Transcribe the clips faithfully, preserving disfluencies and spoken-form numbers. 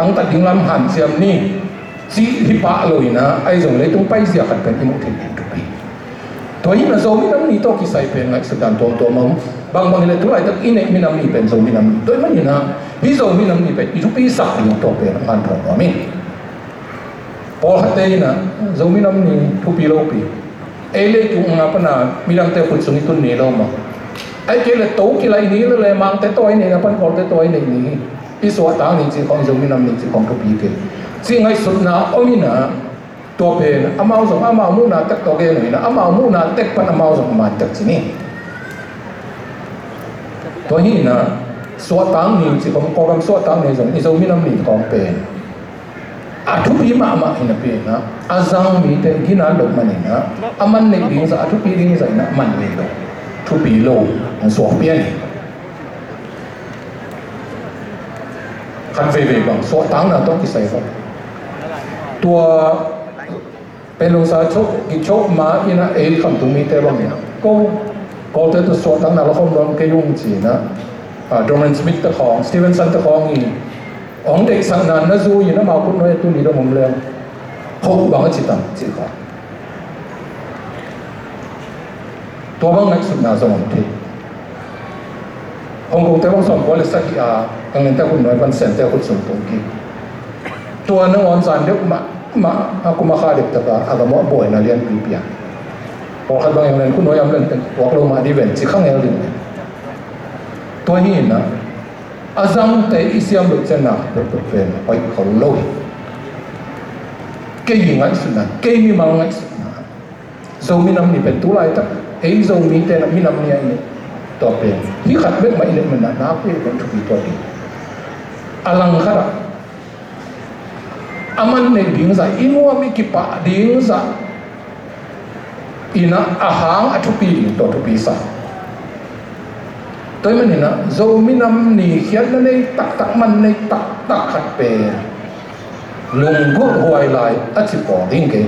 Tangtat ding lam hanciam ni, cih hi pah lo in ah, ahi zong leitung paizia khat pen i muh theih ding thupi. Tua hi in ah Zomi Nam Ni tawh kisai pen ngaihsut dan tuamtuam a om. Bangbang hi leh tu laitak i neih minam ni pen Zomi Nam Ni. Tua ahih manin ah hih Zomi Nam Ni pen i thupisak ding tua pen a ngan thawh nuam hi. Pawlkhatte in ah Zomi Nam Ni thupi lopi, ei leitung a pan a midangte khut sung i tun ni lo maw? Ahih kei leh to kilaih ni le le Mangte tawh i neih na pan Kawlte tawh i neih ni hi. I suahtak ni cih khawng Zomi Nam Ni cih khawng thupi kei, cih ngaihsutna om in ah, tua pen amau zong amau muhna tek tawh gen uh in ah, amau muhna tek pan amau zong a man tek ci ni. Tua hi in ah suahtak ni cih khawng, Kawlgam suahtak ni zong i Zomi Nam Ni khawng pen a thupi mahmah hi napi in ah, a zang mite ginat loh manin ah, a man neih ding zah, a thupi ding zah in ah man nei lo, thupi lo hong suak pian hi. Khat veivei bang suahtakna tawh kisai bang, tua Panglong sa choh, kichoh ma in ah ei Khamtung mite bang in ah, ko, Kawlte tawh suahtakna la khawm dawn kei ung ci in ah, ah, Dorman Smith te khawng, Stevenson te khawng in hong deihsakna na zui in ah amau khut nuai a tun ni dong om leng, hoh bang a ci tam cih khawng. Tua bang ngaihsutna zong om thei. Hong Kongte bang sawmkua le sagih a, Englandte khut nuai pan Siamte khut sung tung kik. Tua nangawn zan deuh mahmah a, kum a kha deuh tak a, a gam ah buaina lianpi pia. Pawlkhat bang England khut nuai a om leng pen puak lo mah ding ven ci kha ngel ding. Tua hi in ah, a zangte i siam loh ciangin ah peuhpeuh pen hoih khol lo hi. Kei ngaihsutna, kei mimal ngaihsutna, Zomi Nam Ni pen tu laitak ei Zomite na minam ni a i neih, tua pen hih khat bek mah i neih manin ah nakpi pen thupi tuak ding. A langkhat ah a man neih ding zah, i nuam i kipah ding zah in ah a hang a thupi ding tua thupi sa. Tua ahih manin ah Zomi Nam Ni khiatna nei taktak, man nei taktak khat pen lunggulh huai lai a ci pawl ding kei.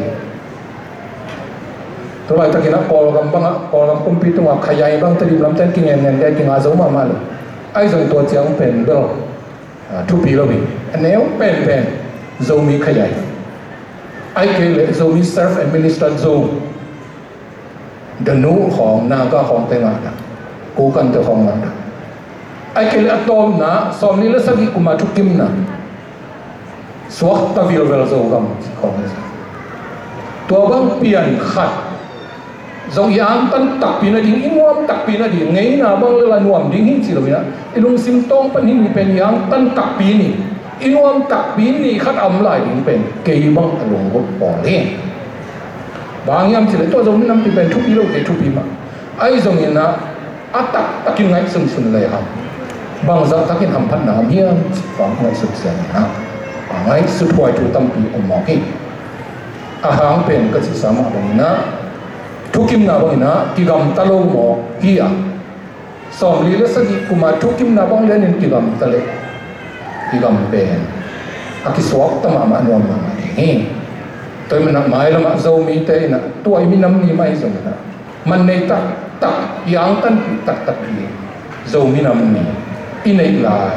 Tua laitak in ah Kawlgam bang ah, Kawlgam kumpi tung ah khayaing bang Tedim lamte in kingen ngen kei, kinga zo mahmah lo. Ahi zong tua ciang pen bel, ah, thupi lo hi. A neu penpen Zomi khayaing, ahih kei leh Zomi self-administered zone, Danu khawng, Naga khawngte ngah dah, Kokante khawng ngah dah. Ahih kei leh a tawpna sawmli le sagih kum a thukimna suakta vilvel Zogam khawng hi. Tua bang pian khat zong i angtan takpi nading, i nuam takpi nading, ngeina bang le la nuam ding hi ci lo in ah, i lungsim tawng pan hih ni pen i angtan takpi ni, i nuam takpi ni khat a om lai ding pen kei bang a lunggulh pawl hi. Bang hiam cih leh tua Zomi Nam Ni pen thupi lo, kei thupi mah. Ahi zongin ah a taktakin ngaihsunsun lehang bangzah takin hamphatna om hiam cih bang ngaihsut siam in ah, a ngaihsut huai thu tampi om mawk hi. A hang pen ka cihsa mah bangin ah, thukimna bangin ah kigamta lo mawk hi a, sawmli le sagih kum a thukimna bang lianin kigamta leh i gam pen a kisuakta mahmah, nuam mahmah ding hi. Tua ahih manin ah mailam ah Zomite in ah tua i minam ni mah hi zongin ah, man nei taktak, i angtanpih taktak hi. Zomi Nam Ni i neih lai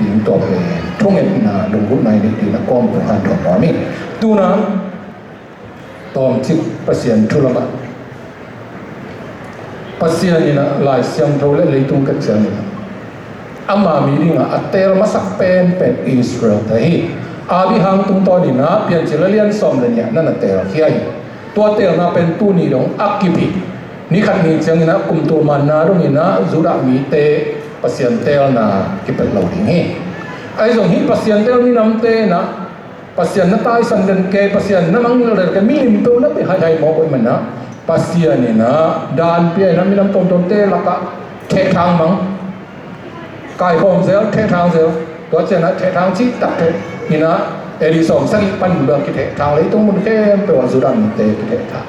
ding tua pen thungetna, lunggulhna i neih ding a kawm tung hanthawn nuam hi. Tu-in ah tawmcik Pasian thu lam ah, Pasian in ah Lai Siangtho le leitung khempeuh in ah ama mi ding a a teel masak penpen Israel te hi. Abraham tungtawn in ah Piancil a lian sawm le nih ah na na teelkhia hi. Tua teelna pen tuni dong a kip hi. Ni khat ni ciangin ah kum tul manna dongin ah Judah mite Pasian teelna kipelh lo ding hi. Ahi zong hih Pasian teel minamte in ah Pasian na taisan den kei, Pasian na mangngilh den kei, milim peuh na pia haihai mawk uh ahih manin ah, Pasian in ah dan pia in ah minam tuamtuamte lakah thehthang mang, kaikhawm zel, thehthang zel. Tua ciangin ah thehthang cihtak theh in ah A D sawm sagih pan bel kithehthang, leitung mun khempeuh ah Judah mite kithehthang.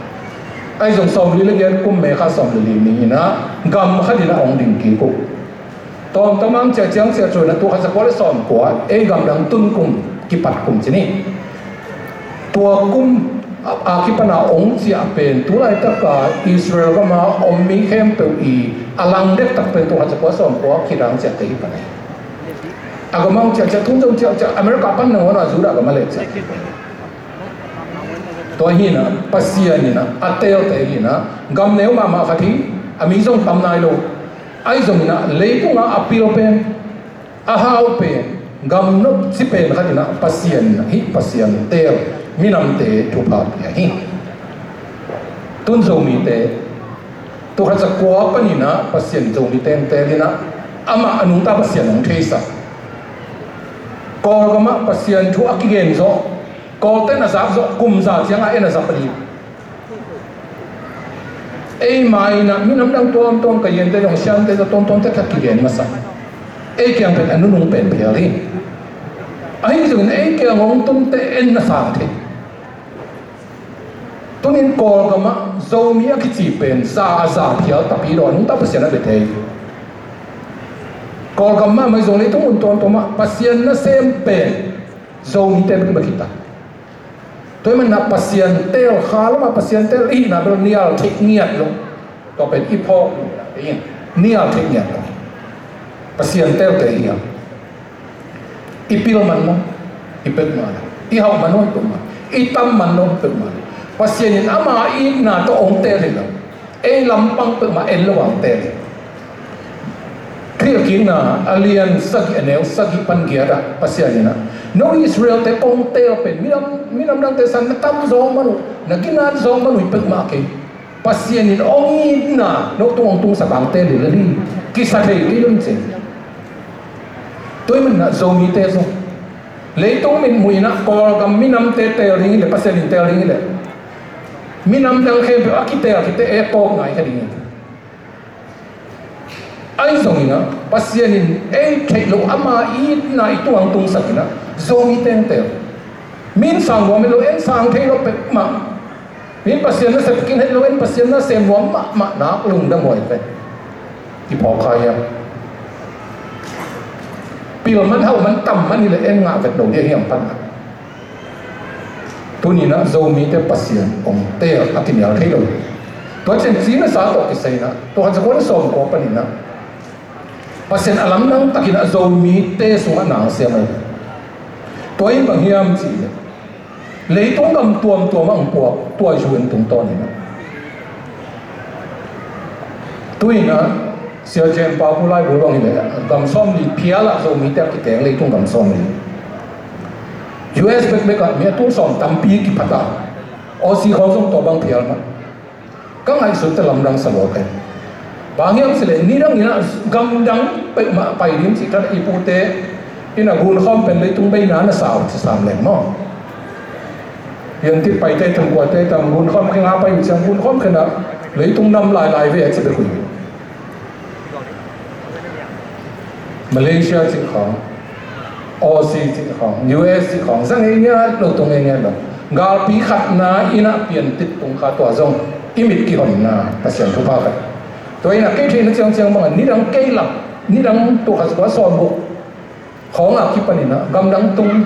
Ahi zong sawmli le giat kum May kha sawm le li ni in ah gam khat in ah hong ding kik uh. Tawmtawm a ciah ciang ciah cuan a tul khat za kua le sawm kua, ei gamdang tun kum, kipat kum ci ni. Tua kum a, a kipan a hong ciah pen tu laitak a Israel gam a om mi khempeuh i a lang dektak pen tul khat za kua sawm kua kidang ciahte hi pan ahi. Judah gam a hong ciahciah, tun zong ciahciah, America pan nangawn a Judah gam a leh ciah. Tua hi in ah, Pasian in ah a teelte hi in ah, gam neu mahmah khat hi, a mi zong tam nai lo. Ahi zongin ah leitung a a pil pen, a hau pen, gam nopci pen khat in ah Pasian in ah hih Pasian teel minamte thupha pia hi. Tun Zomite, tul khat za kua panin ah Pasian Zomite hong teel in ah, amah a nungta Pasian hong theisak. Kawlgam ah Pasian thu a kigen zawh, Kawlte'n a zak zawh, kum za ciang a en a za pah hi. Ei mai in ah minam dang tuamtuam, Kayente zong, Siamte zong, tuamtuamte khat kigen masa. Ei kiang pen a nunung pen phial hi. Ahi zongin ei kiang hong tunte en na sang thei. Tunin Kawlgam ah Zomi a kici pen za a za phial tapi lo, a nungta Pasian a bia thei. Kawlgam mahmah hi zong, leitung mun tuamtuam ah Pasian nasem pen Zomite bek bek hi ta. Tua ahih manin ah Pasian teel, kha lam ah Pasian teel i hihna bel nial theih ngiat lo. Tua pen i phawk, nial theih ngiat lo. Pasian teelte hi a, i pil man lo, i pek mah lo. I hauh man lo, i pek mah lo. I tam man lo, i pek mah lo. Pasian in ama itna tawh hong teel hi lo. Ei lampang pek mah en lo a hong teel hi. Thuhilhkikna a lian sagih, a neu sagih pan giat ah Pasian in ah, no Israelte kong teel pen minam, minam dangte sang na tam zawk man uh, na ginat zawk man uh, i pek mah kei. Pasian in hong itna no tung, hong tungsak a hong teel hi lel hi. Kisa thei kei lo in ci. Tua ahih manin ah Zomite zong, leitung mitmuh in ah Kawlgam minamte teel ding hi leh, Pasian in teel ding hi leh, minam dang khempeuh a kiteel khit teh ei a tawpna i hi kha ding hi. Ahi zongin ah Pasian in ei theih loh ama itna i tungah hong tungsak in ah Zomite hong teel. Min sang nuam het lo, en sang thei lo pek mah. Min Pasian nasep khin het lo, en Pasian nasem nuam mahmah nak lungdam huai pen i phawk kha hiam? Pil man, hauh man, tam man hi leh en ngah vet lo ding hiam pan ah. Tuni-in ah Zomite Pasian hong teel a kinial thei lo. Tua ciang ci nasa tawh kisai in ah, tul khat za kua le sawm kua panin ah Pasian a lamdang takin ah Zomite sungah na hong siam hi. Tua in bang hiam cih leh, leitung gam tuamtuam ah hong puak, tua U N tungtawn in ah. Tu-in ah, Sia Jen Pau Pu laibu bang hi leh, gam sawmli phial ah Zomite a kiteng, leitung gam sawmli. U S bekbek ah mi a tul sawm tampi kiphat a, Aussie khawng zong tua bang phial mah. Ka ngaihsut teh lamdang sa lua kei. Bang hiam cih leh, nidang in ah gam dang peuhmah pai ding cih thadah, i pute in ah gunkhawm pen leitung beina na sa uh ci sam leng maw. Piantit paite, tangkuate, tang gunkhawm khen a pai uh ciang, gunkhawm khen ah leitung nam lailai ve a ci bek uh hi. Malaysia cih khawng, Aussie cih khawng, U S cih khawng, za ngei ngiat lo, tung ngei ngiat lo. Galpi khatna in ah piantit tung kha, tua zong i mit kihonna Pasian thupha khat. Tua in ah kei theihna ciangciang bangah nidang kei lam, nidang tul khat za kua sawm guk khawng a kipanin ah gamdang tung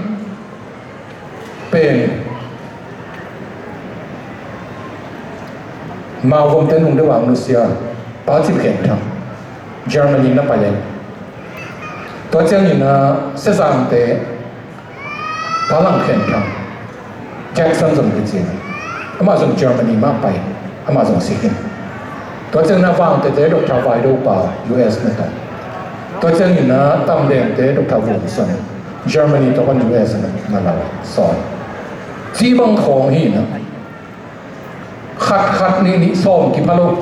pen Mao vomte nung deuh a nusia Pa Cip Khen Thang, Germany na pai a. Tua ciangin ah Sezangte Pa Lang Khen Thang, Jackson zong kici, amah zong Germany mah pai, amah zong si khin. Tua ciangin ah Vangtete Doctor Vai Do Pau, U S na tong. Tua ciangin ah Tamdengte Doctor Vu Son, Germany tawh pan U S na, na lau sawn. Cih bang khawng hi na. Khat khat nih nih sawm kipha lo.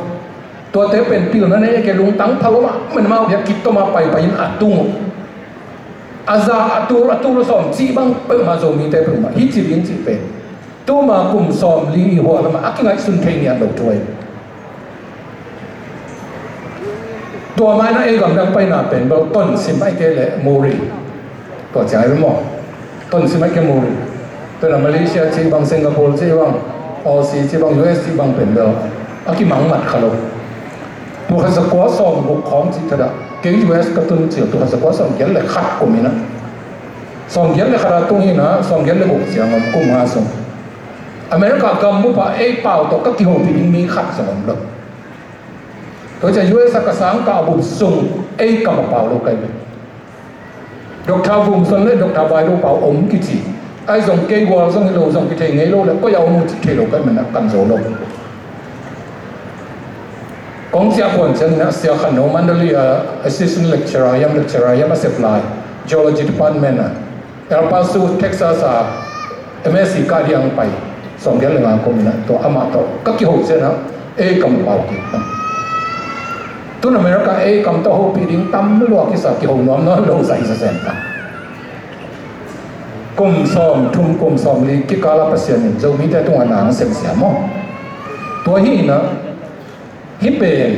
Tuate pen pilna nei a, kei lungtang pha lo mah, men mah uh hiah kitom a paipai in a tung uh. A za, a tul, a tul sawm cih bang peuhmah Zomite peuhmah hi ci ding cih pen tuma kum sawmli i hua lamah a kingaihsun thei niat lo thu ahi. Tua maina ei gamdang paina pen bel Tonsim ahih kei leh Muri. Tua ciang ahi maw. Tonsim ahih kei Muri. Tua na Malaysia cih bang, Singapore cih bang, Aussie cih bang, U S cih bang pen bel a kimangmat kha lo. Tul khat za kua sawm guk khawng cih thadah, kei U S ka tun cil tul khat za kua sawm giat le khat kum hi na. Sawm giat le khat a tung hi na, sawm giat le guk ciang om, kum nga sung. America gam bup ah ei pau tawh ka kihopih ding mi khat zong om lo. Tua ciang U S a ka sangkah bup sung ei kam a pau lo ka hi ve. Doctor Vumson le Doctor Bailo Pau om kici. Ahi zong kei gual zong hi lo, zong kithei ngei lo le, koi a om uh cih thei lo ka hih manin ah kan zo lo. Kong ciah kuan ciangin ah Sia Khan No Mandalay a assistant lecturer hiam, lecturer hiam a sep lai, Geology Department ah, El Paso, Texas ah M S C kah ding pai, sawmgiat le nga kum in ah, tua amah tawh ka kiho ciangin ah ei kam pau kik. Tu-in America ei kam tawh hopih ding tam lua kisa, kiho nuam nawn lo sa hi sa zen ta. Kum sawmthum, kum sawmli kikal ah Pasian in Zomite tungah na hong sem sia maw. Tua hi in ah, hih pen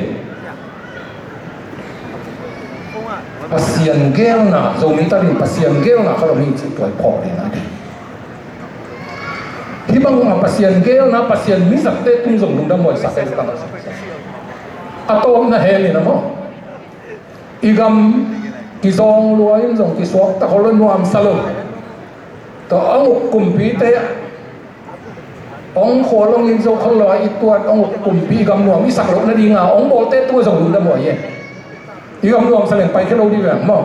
Pasian geelna, Zomite adingin Pasian geelna khat om hi cih tua i phawk ding a deih. Hih bangah Pasian geelna, Pasian mizatte tung zong lungdam huai sa ka hi tang. A tawpna hell in ah maw, i gam kizawng lua in zong kisuak ta khol lo, nuamsa lo. Tua hong uk kumpite, hong khual hong in zo khol lo a i tuat, hong uk kumpi, i gam nuam i sak loh nadinga hong bawlte tungah zong lungdam huai hi. I gam nuamsa leng paikhia lo ding veng maw.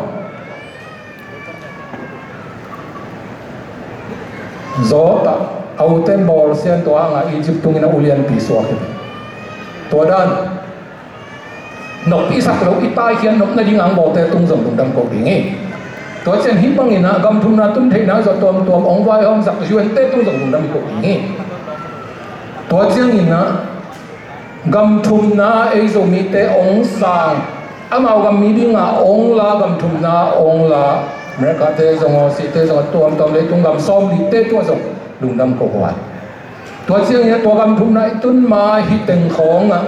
Zawt ah a ute in bawlsia in, tua hangah Egypt tungin a ulianpi suak hi. Tua dan nop i sak loh, i taikhiat nop nading a hong bawlte tung zong lungdam ko ding hi. Tua ciang hih bangin ah gam thumna tun theihna zong tuamtuam hong vaihawmsak U N-te tung zong lungdam ko ding hi. Tua ciangin ah gam thumna, ei Zomite hong sang, amau gam mi dinga hong la, gam thumna hong la America-te zong, Aussie-te zong, a tuamtuam leitung gam sawmlite tungah zong lungdam ko huai. Tua ciangin ah tua gam thumna i tun ma hih teng khawngah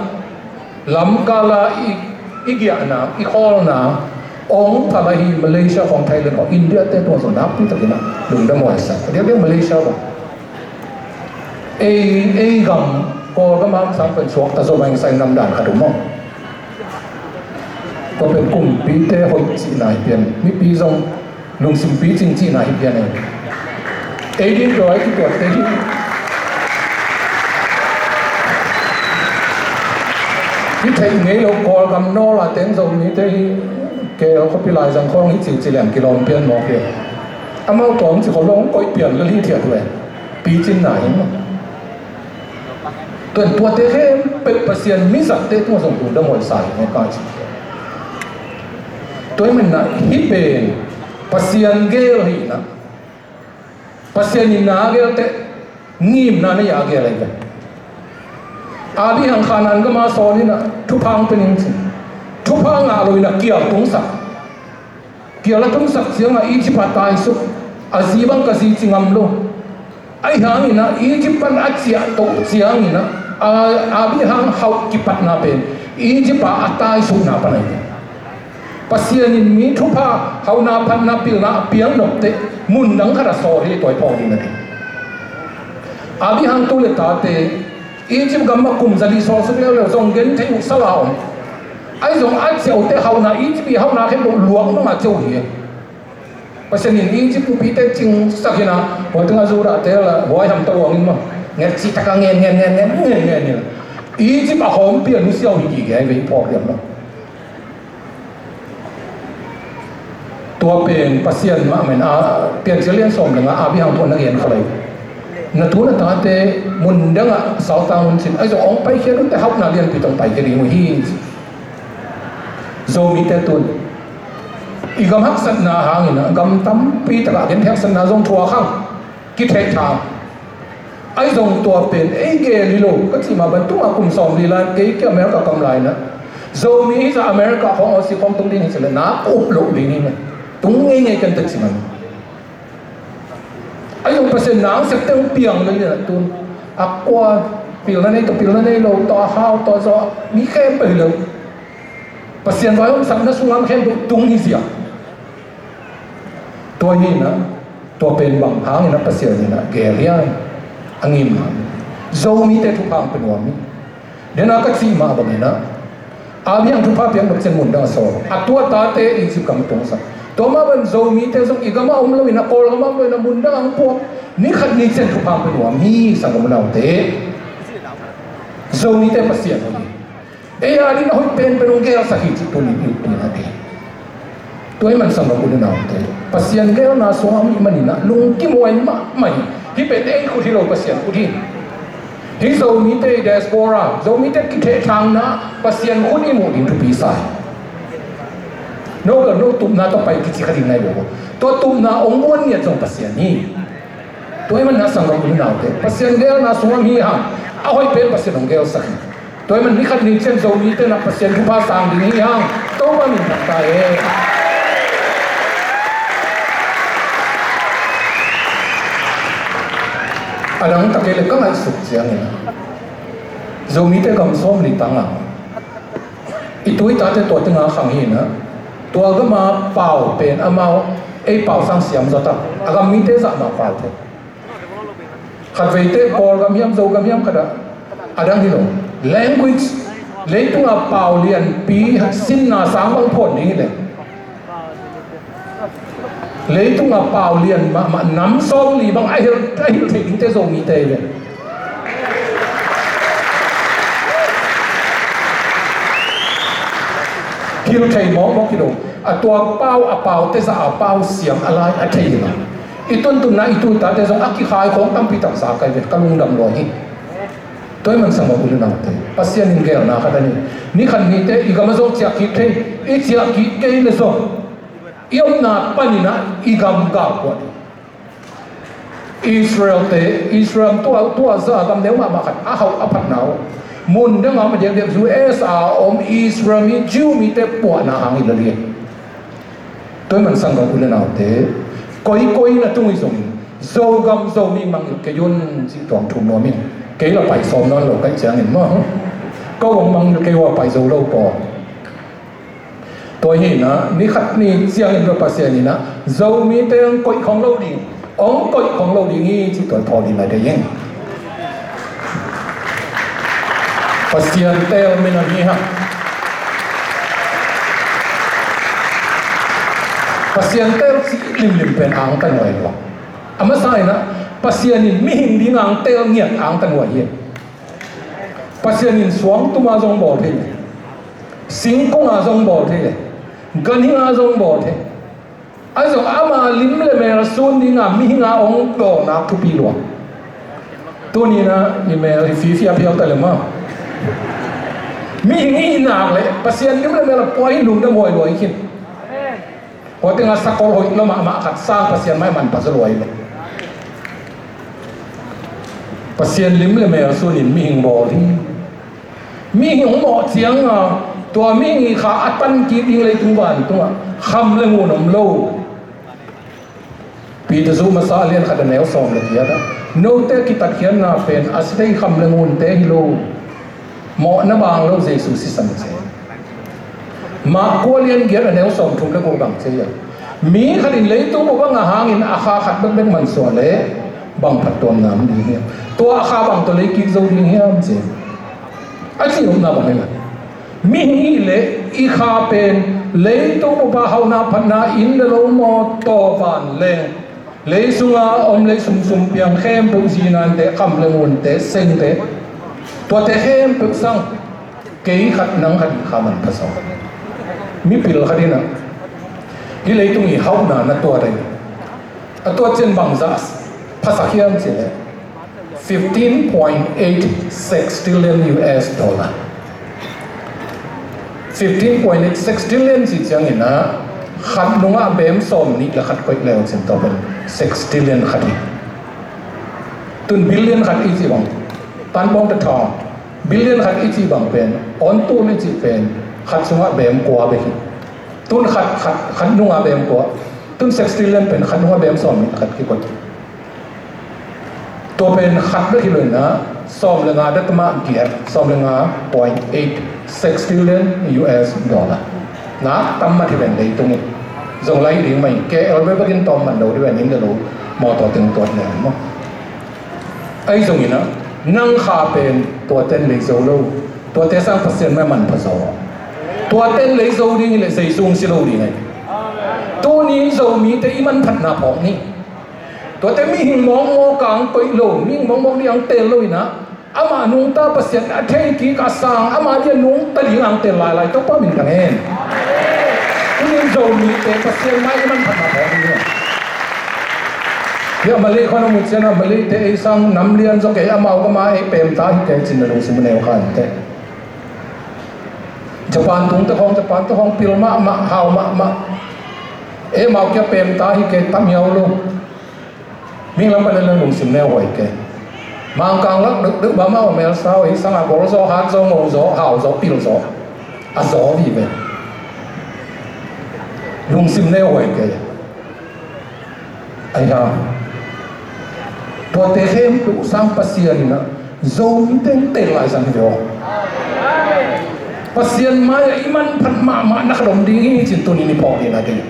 lamkal ah i, i giahna, i khawlna hong pha lai hi. Malaysia khawng, Thailand khawng, India-te tungah zong nakpi takin ah lungdam huai sa. A diakdiak Malaysia bang, ei, ei gam, Kawlgam hong sang pen suakta zaw mah ing sa ing, namdan khat om maw. Tua pen kumpite hoih cihna hi pian, mipi zong lungsim picing cihna hi pian e. Ei ding tua i kituatte hi. Hi theih ngei lo, Kawlgam nawl a teng Zomite hi, kei khuapi laizang khawng hi cihcih leng kilawm pian mawk hi. Amau tua hong ci khol lo, hong koih pian lel hi thiat uh e. Picinna hi maw. Tua in tuate khempeuh Pasian mizatte tungah zong lungdam huai sa hi maw ka ci. Tua ahih manin ah hih pen Pasian geel hi in ah, Pasian in na a geelteh ngimna nei a geel ahi ve. Abraham Kanaan gam ah sawl in ah thupha hong pia ning ci. Thupha ngah lo in ah kial tungsak. Kial a tungsak ciangah Egypt ah taisuk, a zi bang ka zi ci ngam lo. Ahi hangin ah Egypt pan a ciah toh ciangin ah, a, Abraham hauh kipatna pen Egypt ah a taisukna pan ahi. Pasian in mi thupha, hauhna, phatna, pilna a piang nopteh mundang khat ah sawl hi, tua i phawk ding a deih. Abraham tu le tate Egypt gam ah kum zali sawlsuk leuleu zong genthei uh sal a om. Ahi zong a ciah uhteh hauhna, Egypt i hauhna khempeuh luak mah a ciah uh hi. Pasian in Egypt mipite cingsak in ah, huai tengah Judahte la huai hamtang uang in mah nget cihtak a ngen ngen ngen ngen ngen ngen in ah, Egypt a hawmpi a nusia uh hi gige hi ve, i phawk diam lo. Tua pen Pasian mahmah in ah, Piancil lian sawm le nga ah Abraham thu na gen kha lai. Na tu na tate mundang ah saltang un cin, ahi zong hong paikhia un teh hauhna lianpi tawh hong paikhia ding uh hi. Zomite tun i gam haksatna hangin ah gam tampi takah genthei haksatna zong thuak hang, kithehthang. Ahi zong tua pen ei geel hi lo ka cih mah bang, tungah kum sawmli lai kei kia America kam lai in ah Zomi hi zah America khawng, Aussie khawng tung ding hi ci leh na ka up loh ding hi mah. Tung ngeingei ken teh ci mah. Ahi zong Pasian na hong septe hong piang lel in ah tun a kua pilna nei tawh pilna nei lo, tawh a hau tawh a zaw, mi khempeuh hi lo. Pasian vaihawmsakna sungah khempeuh tung hi zia. Tua hi in ah, tua pen bang hangin ah Pasian in ah geel hiam? A ngimna. Zomite thupha hong pia nuam hi. Dena ka cih mah bangin ah Abraham thupha piak nop ciang mundang a sawl, a tu a tate Egypt gam tungsak. Tua mah bangin Zomite zong i gam ah om lo in ah, Kawlgam ah om lo in ah, mundang ah hong puak, ni khat ni ciang thupha hong pia nuam hi, sanggam unaute. Zomite Pasian om hi. Ei a ding a hoih penpen hong geelsak hi cih tuni in i up ding a deih. Tua ahih manin sanggam u le naute, Pasian geelna sungah om i hih manin ah lungkimhuai mahmah hi. Hih pen ei khut hi lo, Pasian khut hi. Hih Zomite i diaspora, Zomite kithehthangna Pasian khut i muh ding thupi sa hi. No bel no tupna tawh pai kici kha ding nai lo. Tua tupna hong buan ngiat zong Pasian hi. Tua ahih manin ah sanggam u le naute, Pasian geelna sungah om i hih hang, a hoih pen Pasian hong geelsak hi. Tua ahih manin ni khat ni ciang Zomite in ah Pasian thupha sang ding hi hang, Topa min thang ta hen. A dang tak kei leh ka ngaihsut ciangin ah Zomite gam sawmli tang a, i tu i tate tua teng a khang hi in ah, tua gam a pau pen amau ei pau sang siam zaw ta, a gam mite zah mah pau thei. Khatveite Kawlgam hiam, Zogam hiam khat ah, a dang hi lo. Language, leitung a pau lianpi sinna sang bang phuan ding hi leh, leitung a pau lian mahmah nam sawmli bang a hilh, a hilh thei dingte Zomite hi leh. Hilh thei mawkmawk hi lo. A tua pau, a paute zah a pau siam a lai a thei hi lo. I tuntunna i tu i tate zong a kikhai khawng tampi tak za kai ve, ka lungdam lua hi. Tua ahih manin sanggam u le naute, Pasian in geelna khat a ni. Ni khat nite i gam ah zong ciah kik thei, i ciah kik kei leh zong i omna panin ah i gam galkuan. Israel-te, Israel tua, tua zah gam neu mahmah khat a hauh a phatna uh, mun dang a om a diakdiak U S A a om Israel mi, Jew mite puahna hang hi lel hi. Tua ahih manin sanggam u le naute, koikoi na tung hi zongin Zogam Zomite mangngilh kei un cih tuam thum nuam ing. Kei lah pai sawm nawn lo ka hih ciangin maw, ko hong mangngilh kei uh a pai zo lo pawl. Tua hi in ah ni khat ni ciangin tua Pasian in ah Zomite hong koih khong lo ding, hong koih khong lo ding hi cih tua thawl in a deih ing. Pasian teel min a hi hang. Pasian teel cih limlim pen angtanhuai lua. A masa in ah Pasian in mihing ding a hong teel ngiat angtanhuai hi. Pasian in suangtum a zong bawl thei, singkung a zong bawl thei, ganhing a zong bawl thei. Ahi zong ama lim le mel sun ding a mihing a hong dawlnak thupi lua. Tuni in ah i mel hi fifi a phial ta leh maw, mihing i hih nak leh Pasian lim le mel a pua hi lungdam huai lua hi khin. Tua teng a sakol hoih lua mahmah khat sang Pasian mai manpha zaw lua hi lo. Pasian lim le mel sunin mihing bawl hi. Mihing hong mawh ciang a, tua mihing i kha a tan kik ding leitung vantung ah kham le ngun om lo. Peter zu masa a lian khat a neu sawm le giat ah, note kitatkhiatna pen a si thei kham le ngunte hi lo, mawhna baang lo Jesu sisan ci. Mark kua lian giat a neu sawm thum le guk bang ci a, mi khat in leitung bup a ngah hangin a kha khat bekbek mansuah leh bang phattuamna om ding hiam? Tua a kha bang tawh lei kik zo ding hiam ci. A cih nopna bang hi lai. Mihing i hih leh i kha pen leitung bup a hauhna phatna, inn le lo, mawtaw, vanleng, lei sunga om lei sumsum piang khempeuh, zi nante, kham le ngunte, sengte, tuate khempeuh sang kei khat nang khat i kha manpha zaw. Mipil khat in ah hih leitung i hauhna na tuat a, a tuat ciang bangzah phasak hiam cih leh fifteen point eight sextillion U S dollar. Fifteen point eight sextillion cih ciangin ah khat nungah bem sawm nih le khat koih le uh cin, tua pen sextillion khat hi. Tun billion khat i cih bang, tan bawng ta thawng, billion khat i cih bang pen, on tul i cih pen khat sungah bem kua bek hi. Tun khat, khat, khat nungah bem kua. Tun sextillion pen khat nungah bem sawm nih khat kikoih. Tua pen khat bek hi lo in ah, sawm le nga dotma giat, sawm le nga point eight sextillion U S dollar. Nak tam mat hi ven leitung in. Zong lai ding mah in, K L bek bek in tawm man lo ding ven, inn le lo, mawtaw teng tuat leng maw. Ahi zongin ah, nang kha pen tuate in lei zo lo, tuate sang Pasian mah manpha zaw. Tuate in lei zo ding hi leh Jesu hong si lo ding ahi. Tuni Zomite i manphatna phawk ni. Tuate mihing mawkmawk a hong koih lo, mihing mawkmawk ding a hong teel lo in ah, amah nungta Pasian a thei kik a sang, amah ding a nungta ding a hong teel lailai Topa min thang hen. Tuni Zomite Pasian mai i manphatna phawk ding hi. Hih a Malay khawng a mu ciang a, Malayte ei sang nam lian zaw kei, amau gam a ei pem ta hi kei ci-in na lungsim neu kha inteh. Japan tungte khawng, Japan te khawng pil mahmah, hau mahmah. Ei amau kia pem ta hi kei, tam hiau lo. Mihing lam pan leng lungsim neu huai kei. Mangkang lak deuhdeuh bang mah om el sau, ei sang a gol zaw, hat zaw, ngo zaw, hau zaw, pil zaw. A zaw vive. Lungsim neu huai kei. Ai ha. Tuate khempeuh sang Pasian in a Zomi teng tel lai sang hi ve aw. Pasian mai-ah i manphat mahmah na khat om ding hi ci-in tuni-in i phawk ding a ding.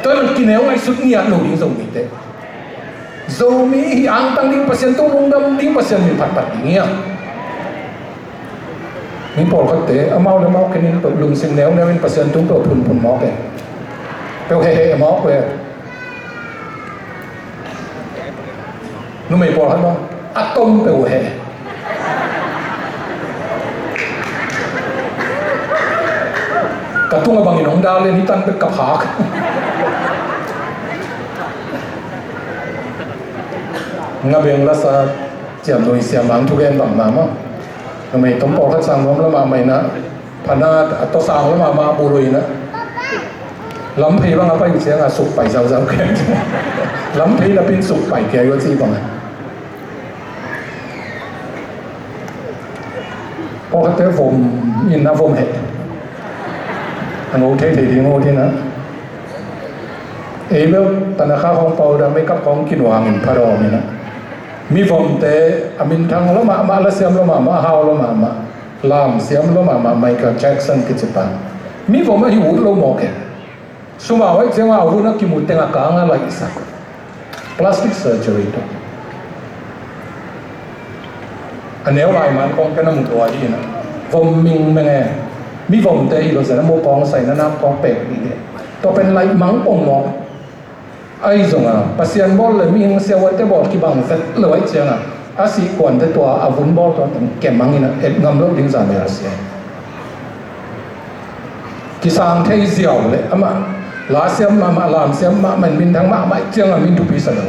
Tua ahih manin kineu ngaihsut ngiat lo ding Zomite. Zomi hih angtang ding, Pasian tung lungdam ding, Pasian min phatphat ding hi a. Mi pawlkhatte amau le amau khenin lungsim neuneu in Pasian tung peuh phunphun mawk e. Peuh heheh mawk e. Numei pawlkhat maw, a tom peuh heh. Ka tungah bangin hong dal le ni tan bek ka phak. Nga beng lasa ciamnuih siam ang thugen bang mah maw. Numei tom pawlkhat sang nuam lamah mah in a, phan a tawsang lamah mah buluh in a, lamphei bang a pai uh ciangah suk pai zauzau kei. Lamphei napin suk pai kei uh a ci bang a. Pawlkhatte vom in a vom heh. A ngo theithei ding uh ding a. Ei bel tanakha khawng pau da, makeup khawng kinuang in pha dawm in a. Mi vomte a minthang lo mahmah, lasiam lo mahmah, a hau lo mahmah, lamsiam lo mahmah, Michael Jackson kici pa. Mi vom ahi ut lo mawk e. Sum a hoih ciangah a hun a kimu teng a kang a laihsak. Plastic surgery tawh. A neu lai man kong ken a mu tua hi in a. Vom mingmeng e. Mi vomte hi lo zen a mu kong sai na nak kong pek dih e. Tua pen laih mang kong mawk. Ahi zongin Pasian bawl le mihing siavuante bawl kibang vet lo ahih ciangin a sih kuante tua a vun bawl tua teng kem hangin a et ngam lo ding zan bel a sia. Kisang thei ziau le amah lasiam mahmah, lamsiam mahmah, minthang mahmah ahih ciangin min thupi sa lo.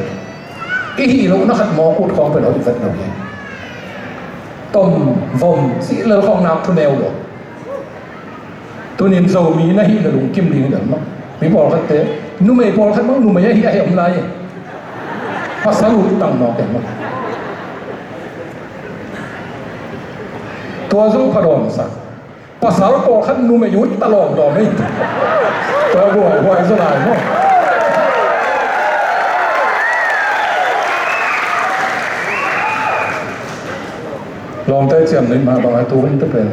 I hih lohna khat mawk ut khawng pen hoih vet lo hi. Tom vom cih lel khawng nak thu neu lo. Tunin Zomi na hih na lungkim ding hi dan maw. Mi pawlkhatte, numei pawlkhat bang numei ahi a heh om lai. Pasal ut tang mawk e maw. Tua zong pha dawmsak. Pasal pawlkhat numei ut ta lawmlawm ei. Tua buaihuai zaw lai maw. Lawmte ciamnuih mah bang a tu hun te pen.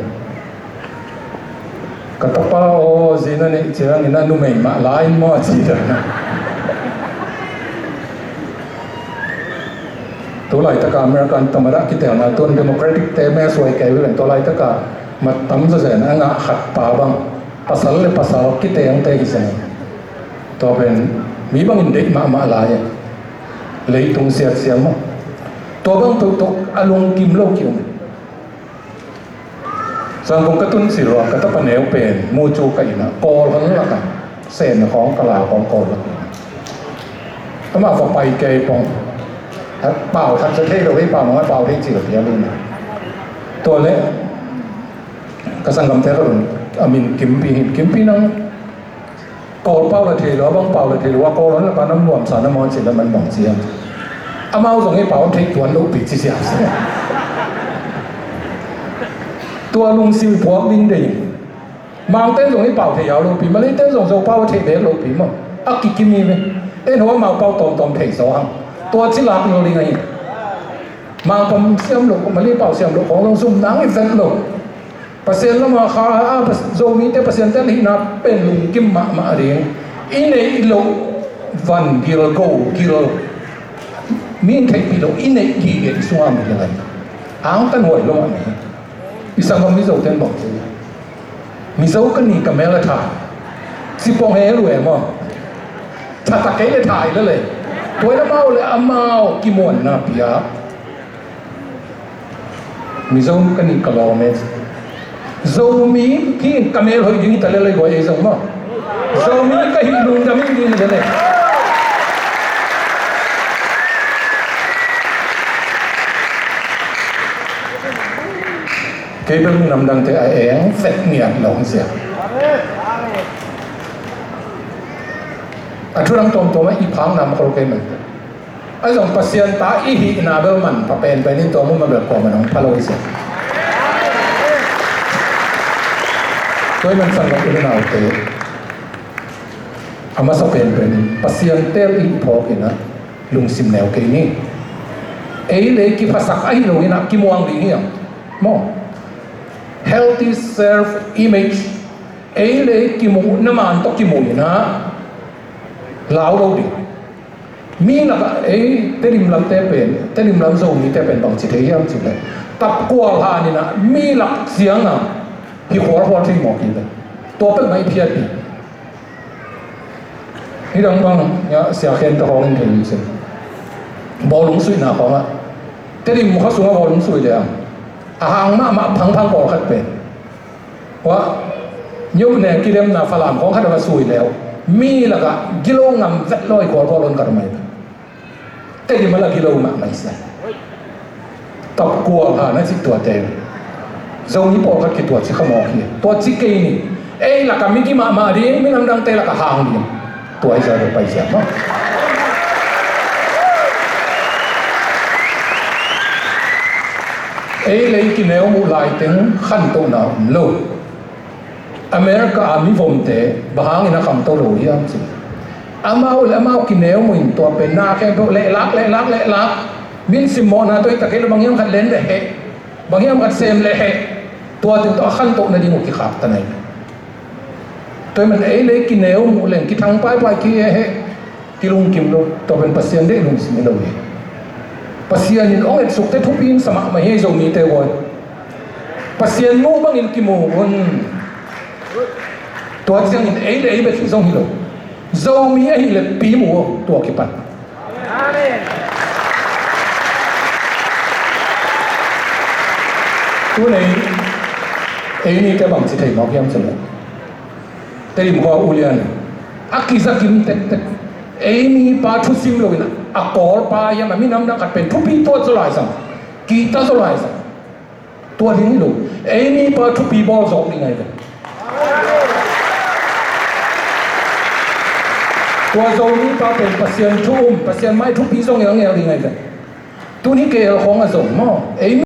Ka tapa aw, zi na neih ciangin a numei mah la in maw a ci dan a. Tu laitak a American tamada kitelna tun Democratic te me suai kei ven, tua laitak a mat tam zazen a ngah khat pa bang pasal le pasal kitengte hi zen. Tua pen mi bangin deih mahmah lai e. Leitung siatsiam maw. Tua bang peuh tawh a lungkim lo ki-um. Zangkong ka tun cil ua ka tapa neu pen mucu ka inn ah Kawl hong lak a, sen khawng ka lau khawng Kawl lak a. Amah va pai kei pong. Pau khat za thei lo, hei pau mong a pau thei cil pia lo na. Tua leh ka sanggamte ka run a min Kimpi hi. Kimpi nang Kawl pau la thei lo, a bang pau la thei lo, a Kawl hong lak a nam nuamsa na maw ci la man bang ci a. Amau zong ei pau thei tuan lo pi ci sia. Tua lungsim puak ding dei. Mangte zong ei pau thei yau lo pi, Malayte zong Zo pau thei bek lo pi maw. A kikim hi ve. Ei no amau pau tawmtawm thei zaw hang. Tua ci lak lo ding ahi. Mangpam siam lo, Malay pau siam lo, khawng zong zum nang i vet lo. Pasian lamah kha a, Zomite Pasian te hihna pen lungkim mahmah ding. I neih loh van gil, go gil, mi in theihpih loh i neih gige i sungah mi le lai. Angtan huai lo mah ni. I sanggam Mizo ten bang ci. Mizo ka ni ka mel a thai. Sipong he lu e maw. Thata kei le thai le le. Tuai lamau le amau kimuanna pia. Mizo ka nih ka lawm e. Zomi hi ka mel hoih ding hi ta lel ei guai ei zong maw. Zomi ka hih lungdam in ding hi le. Kei bel minam dangte a eng vet ngiat lo hi sia. A thu dang tuamtuam ah i phak nam khol kei mah. Ahi zong Pasian ta i hihna bel manpha penpen in tua mumal bel kuamah in hong pha lo hi sia. Tua ahih manin sanggam u le naute, a masa penpen in Pasian teel i hih phawk in ah lungsim neu kei ni. Ei le ei kiphasak ahi lo in ah kimuang ding hi hang maw. Healthy self image, ei le ei kimuhna man tawh kimu in ah lau lo ding. Mi lakah ei Tedim lamte pen, Tedim lam Zomite pen bangci thei hiam cih leh, tapkual han in ah mi lak ciangah hi khualkhual thei mawk hi ve. Tua peuhmah i phiat hi. Hih dang bang, ya, Sia Khen ta khawng in thei hi ci. Bawlung suihna khawngah Tedim khuasungah bawlung sui leh a hang mahmah phangphang pawlkhat pen, hua, nyuk ne kilemna Falam khawng khat a va sui leh uh, mi lakah gilo ngam vet lo hi khualkhual hong kah mai. Tedim a la gilo mahmah hi sia. Tapkual han a cih tuate, Zomi pawlkhat kituat ci kha mawk hi. Tua ci kei ni. Ei lakah migi mahmah ding, minam dangte lakah hang ding. Tua hi sia, tua pai sia maw. Ei le ei kineu muh laiteng khantohna om lo. America a mivomte bang hangin a khamto lo hiam cih leh, amau le amau kineu muh in tua pen na khempeuh lehlak, lehlak, lehlak. Min simmawhna tawh hi ta kei leh bang hiam khat len leh heh, bang hiam khat sem leh heh. Tua teng tawh a khantoh nading uh kikhaktan ahi. Tua ahih manin ei le ei kineu muh leng kithang paipai kei heh. Kilungkim lo, tua pen Pasian deih lungsim hi lo hi. Pasian in hong etsukte thupi in sa mahmah hi, Zomite guai. Pasian mu bangin kimu un. Tua ciangin ei le ei bek hi zong hi lo. Zomi ahih leh pi mu aw, tua kipan. Tuni ei nite bangci thei mawk hiam cih leh, Tedim khua ulian a kiza kim tektek. Ei mipa thusim lo in a, a Kawlpa hiam, a minam dang khat pen thupi tuat zaw lai zang, kihta zaw lai zang. Tua ding hi lo. Ei mipa thupi bawl zawk ding ahi ve. Tua Zomipa pen Pasian thu um, Pasian mai thupi zong ngelngel ding ahi ve. Tuni kei el khawng a zong maw, ei